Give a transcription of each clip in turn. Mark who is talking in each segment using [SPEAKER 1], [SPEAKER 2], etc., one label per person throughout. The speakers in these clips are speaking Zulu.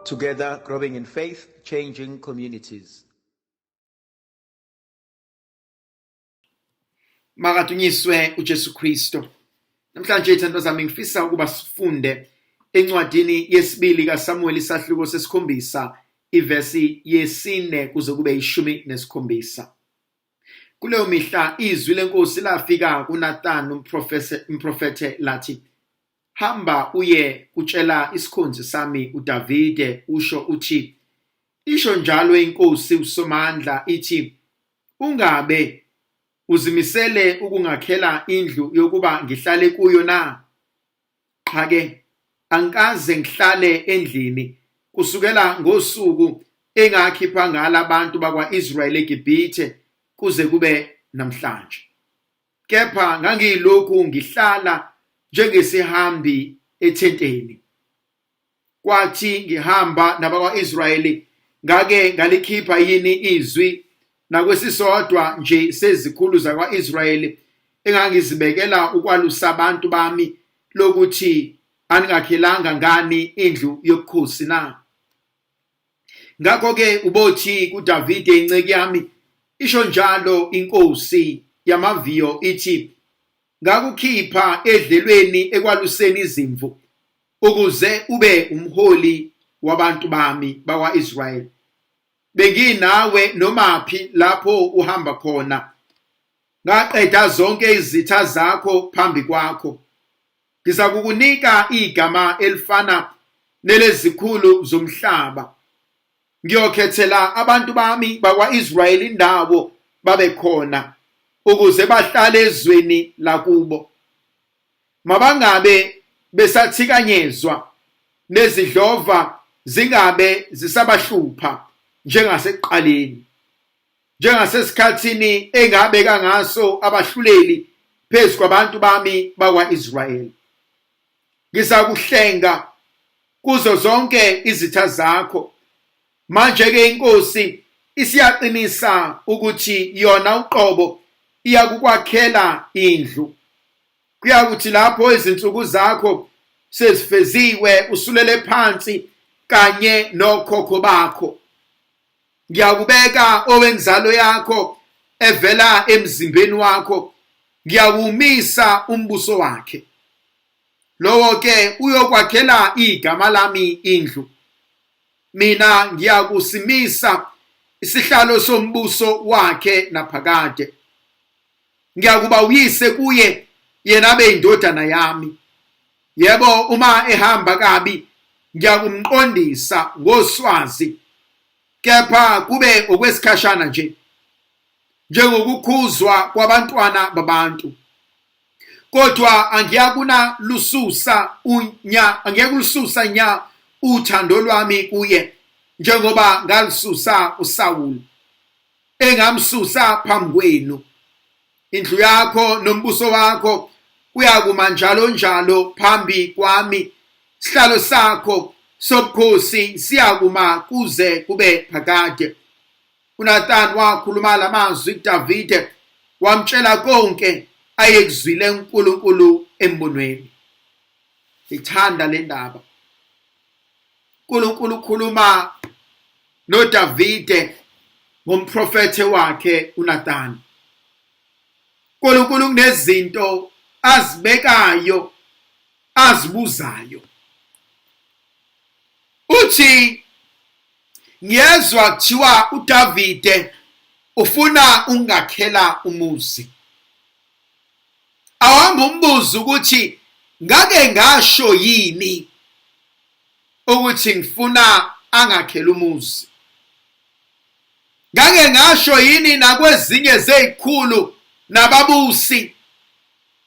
[SPEAKER 1] Together, growing in faith, changing communities.
[SPEAKER 2] Makadunyiswe uJesu Kristu. Namhlanje ithando zami ngifisa ukuba sifunde encwadini yesibili kaSamuel isahluko sesikhombisa ivesi yesine kuze kube 17. Kuleyo mihla izwi lenkosi lafika kuNathan umprofethe lathi, hamba uye kutshela isikhonzi sami uDavide usho uthi, isho njalo inkosi uSomandla ithi, ungabe uzimisele ukungakhela indlu yokuba ngihlale kuyo na? Qha-ke, angikaze ngihlale endlini kusukela ngosuku engakhipha ngalo abantu bakwa-Israyeli eGibhithe kuze kube namhlanje. Kepha ngangiyilokhu ngihlala njengesihambi ethenteni. Kwathi ngihamba nabakwa-Israyeli ngake ngalikhipha yini izwi nakwesisodwa nje sezikhulu zakwa-Israyeli engangizibekela ukwalusa abantu bami lokuthi aningakhelanga ngani indlu yobukhosi na? Ngakho-ke ubothi kuDavide inceku yami, isho njalo inkosi yamaviyo ithi, ngakukhipha edlelweni ekwaluseni izimvu ukuze ube umholi wabantu bami bakwa-Israyeli. Benginawe nomaphi lapho uhamba khona. Ngaqeda zonke izitha zakho phambi kwakho. Ngizakukunika igama elifana nelezikhulu zomhlaba. Ngiyokhethela abantu bami bakwa-Israyeli indawo babe khona ukuze bahlale ezweni lakubo. Mabangabe besathikanyezwa nezidlova zingabe zisabahlupha njengasekuqaleni. Njengasesikhathini engabeka ngaso abahluleli phezu kwabantu bami bakwa-Israyeli. Ngizakuhlenga kuzo zonke izitha zakho. Manje-ke inkosi isiyaqinisa ukuthi yona uqobo iyakukwakhela indlu. Kuyakuthi lapho izinsuku zakho sezifeziwe usulele phansi kanye nokhokho bakho. Ngiyakubeka owenzalo yakho evela emzimbeni wakho, ngiyakumisa umbuso wakhe. Lowo ke uyokwakhela igama lami indlu. Mina ngiyakusimisa isihlalo sombuso wakhe naphakade. Ngiyakuba uyise kuye, yena abe indodana yami. Yebo, uma ehamba kabi ngiyakumqondisa ngoswazi, kepha kube okwesikhashana nje, njengokukhuzwa kwabantwana babantu. Kodwa angiyakuna lususa unya, angiyakulususa nya uthando lwami kuye, njengoba ngalususa uSawuli, engamsusa phambi kwenu. Indlu yakho nombuso wakho uyakuma njalo njalo phambi kwami, isihlalo sakho sobukhosi siyakuma kuze kube phakade. uNathan wakhuluma lamazwi kuDavide, wamtshela konke ayekuzwile uNkulunkulu embonweni. Ngithanda le ndaba. uNkulunkulu ukhuluma noDavide ngomprofethe wakhe uNathan. uNkulunkulu kunezinto azibekayo azibuzayo. Uthi ngiyezwa kuthiwa uDavide ufuna ukungakhela umuzi. Awuhambe umbuze ukuthi ngake ngasho yini ukuthi ngifuna angakhela umuzi. Ngake ngasho yini nakwezinye zezikhulu nababusi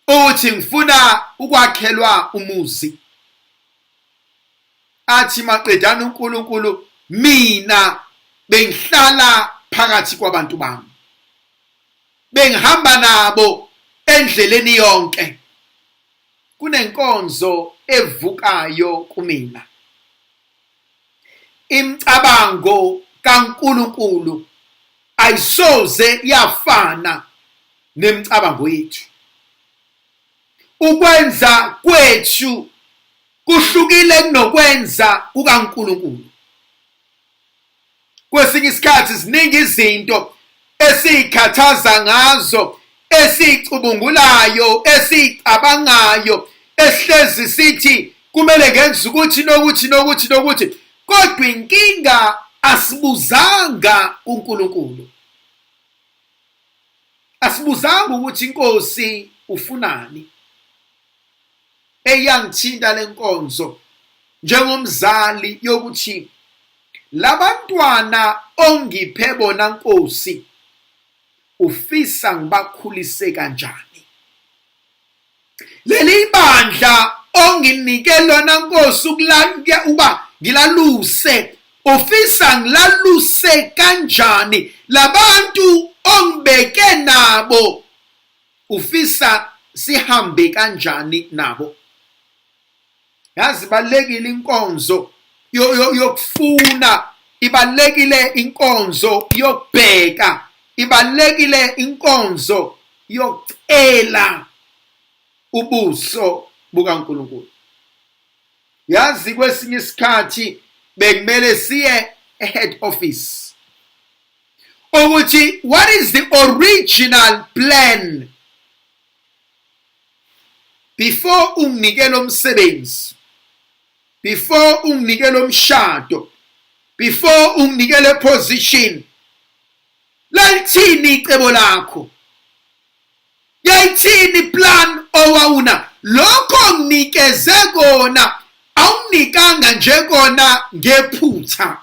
[SPEAKER 2] ukuthi ngifuna ukwakhelwa umuzi. Athi maqedana uNkulunkulu, mina bengihlala phakathi kwabantu bami, bengihamba nabo endleleni yonke. Kunenkonzo evukayo kumina, imicabango kaNkulunkulu ayisoze yafana nemicabango yethu. Ukwenza kwethu kuhlukile. Kuhlukile kunokwenza kukaNkulunkulu. Kwesinye isikhathi ziningi izinto esiyikhathaza ngazo, esiyicubungulayo, esiyicabangayo, esihlezi sithi kumele ngenze ukuthi nokuthi nokuthi nokuthi, kodwa inkinga asibuzanga uNkulunkulu. Asibuzanga ukuthi inkosi ufunani. Eyangithinta lenkonzo njengomzali yokuthi labantwana ongiphe bona Nkosi ufisa ngibakhulise kanjani, leli bandla onginike lona Nkosi ukuba ngilaluse ufisa ngilaluse kanjani, labantu ongibeke nabo ufisa sihambe kanjani nabo. Yazi ibalulekile inkonzo yokufuna, ibalulekile inkonzo yokubheka, ibalulekile inkonzo yokucela ubuso bukaNkulunkulu. Yazi kwesinye isikhathi bekumele siye e-head office ukuthi what is the original plan before unginike lo msebenzi, before unginike lo mshado, before unginike le position, lalithini icebo lakho, yayithini plan owawuna lokho nginikeze kona, awunginikanga nje kona ngephutha,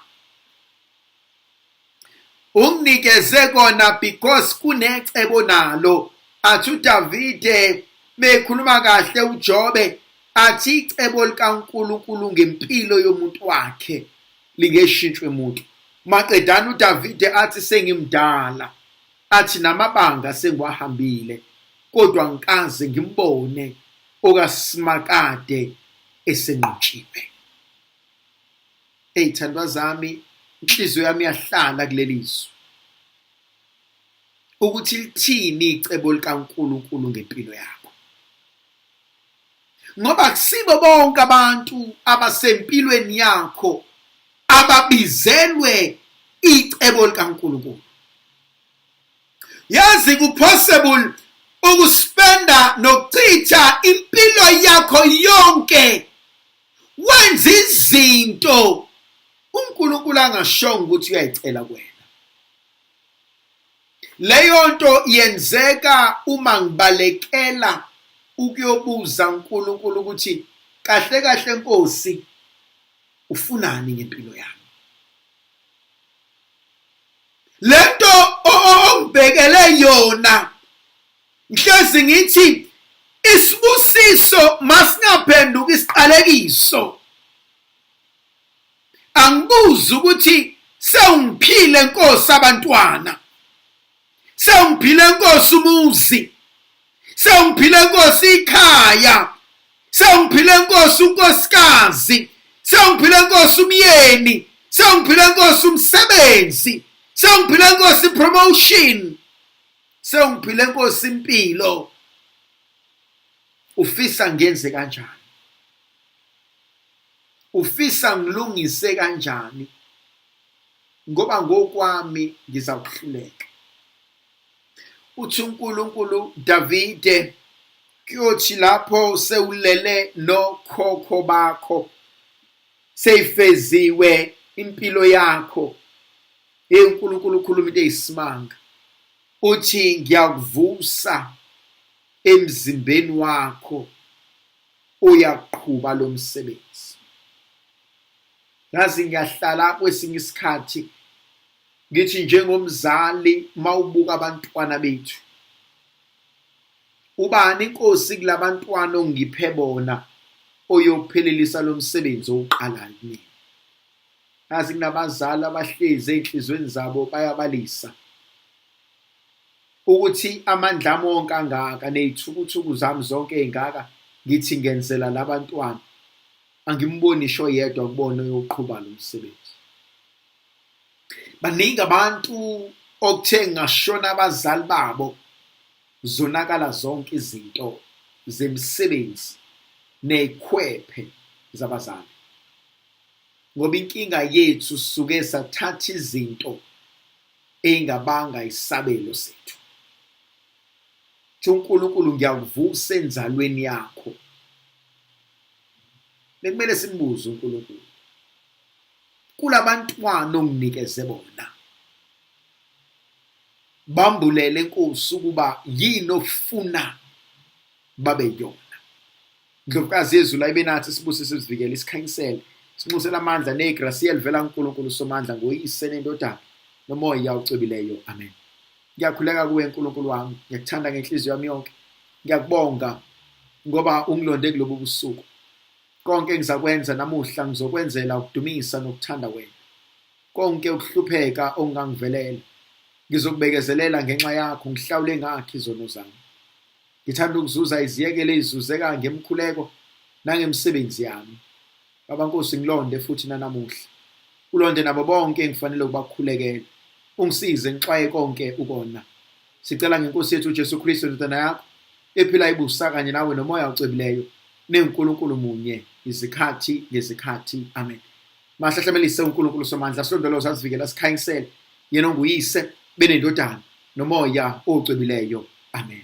[SPEAKER 2] unginikeze kona because kunecebo nalo. Athi uDavide bekhuluma kahle uJobe athi icebo likaNkulunkulu ngempilo yomuntu wakhe lingeshintshwe umuntu. Maqedana uDavide athi sengimdala, athi namabanga sengiwahambile, kodwa ngikaze ngimbone okaSimakade esenqotshiwe. Ey'thandwa zami, inhliziyo yami iyahlala kuleli zwi ukuthi lithini icebo likaNkulunkulu ngempilo yakho, ngoba akusibo bonke abantu abasempilweni yakho ababizelwe icebo likaNkulunkulu. Yazi ku-possible ukuspenda nokuchitha impilo yakho yonke wenza izinto uNkulunkulu angashongo ukuthi uyayicela kuwena. Leyo nto yenzeka uma ngibalekela ukuyobuza uNkulunkulu ukuthi kahle kahle Nkosi ufunani ngempilo yami. Lento ongibhekele yona ngihlezi ngithi isibusiso masingaphenduka isiqalekiso. Angibuzi ukuthi sewungiphile Nkosi abantwana, sewungiphile Nkosi umuzi, sewungiphile Nkosi ikhaya, sewungiphile Nkosi unkosikazi, sewungiphile Nkosi umyeni, sewungiphile Nkosi umsebenzi, sewungiphile Nkosi promotion, sewungiphile Nkosi impilo. Ufisa ngenze kanjani? Ufisa ngilungise kanjani? Ngoba ngokwami ngizakuhluleka. Uthi uNkulunkulu Davide, kuyothi lapho sewulele nokhokho bakho, seyifeziwe impilo yakho. Hey, uNkulunkulu ukhuluma into eyisimanga. Uthi ngiyakuvusa emzimbeni wakho, uyaqhuba lo msebenzi. Ngazi ngiyahlala kwesinye isikhathi ngithi njengomzali mawubuka abantwana bethu, ubani inkosi kulabantwana ongiphe bona oyophelelisa lo msebenzi owuqalayo kumina? Ngazi kunabazali abahlezi ey'nhliziyweni zabo bayabalisa ukuthi amandla ami wonke angaka ney'thukuthuku zami zonke ey'ngaka ngithi ngenzela labantwana, angimboni isho yedwa kubona oyoqhuba lo msebenzi. Baningi abantu okuthe ngashona abazali babo zonakala zonke izinto zemisebenzi neyikhwephe. zabazali. Ngoba inkinga yethu sisuke sathatha izinto ey'ngabanga isabelo sethu. Thi uNkulunkulu ngiyakuvusa enzalweni yakho. Bekumele simbuze uNkulunkulu. Kulabantwana onginikeze bona. Bambulele Nkosi ukuba yini ofuna babe yona. Ndlovukazi yezulu ayibe nathi sibusise sivikele isikhanyisele sinxusele amandla negrasiya elivela kuNkulunkulu Somandla ngoyise nendodana nomoya ocwebileyo. Amen. Ngiyakhuleka kuwe Nkulunkulu wami, ngiyakuthanda ngenhliziyo yami yonke. Ngiyakubonga ngoba ungilonde kulobu busuku. Konke engizakwenza namuhla ngizokwenzela ukudumisa nokuthanda wena. Konke ukuhlupheka okungangivelela ngizokubekezelela ngenxa yakho ngihlawule ngakho izono zami. Ngithanda ukuzuza iziyekelo ezizuzeka ngemikhuleko nangemisebenzi yami. Baba Nkosi ngilonde futhi nanamuhla. Ulonde nabo bonke engifanele ukubakhulekela. Ungisize ngixwaye konke ukona. Sicela ngenkosi yethu uJesu Kristu indodana yakho ephila ibusa kanye nawe nomoya ocwebileyo neNkulunkulu munye izikhathi ngezikhathi. Amen. Mahlahlamelise uNkulunkulu Somandla silondoloze asivikele asikhanyisele yena onguyise benendodana nomoya ocwebileyo. Amen.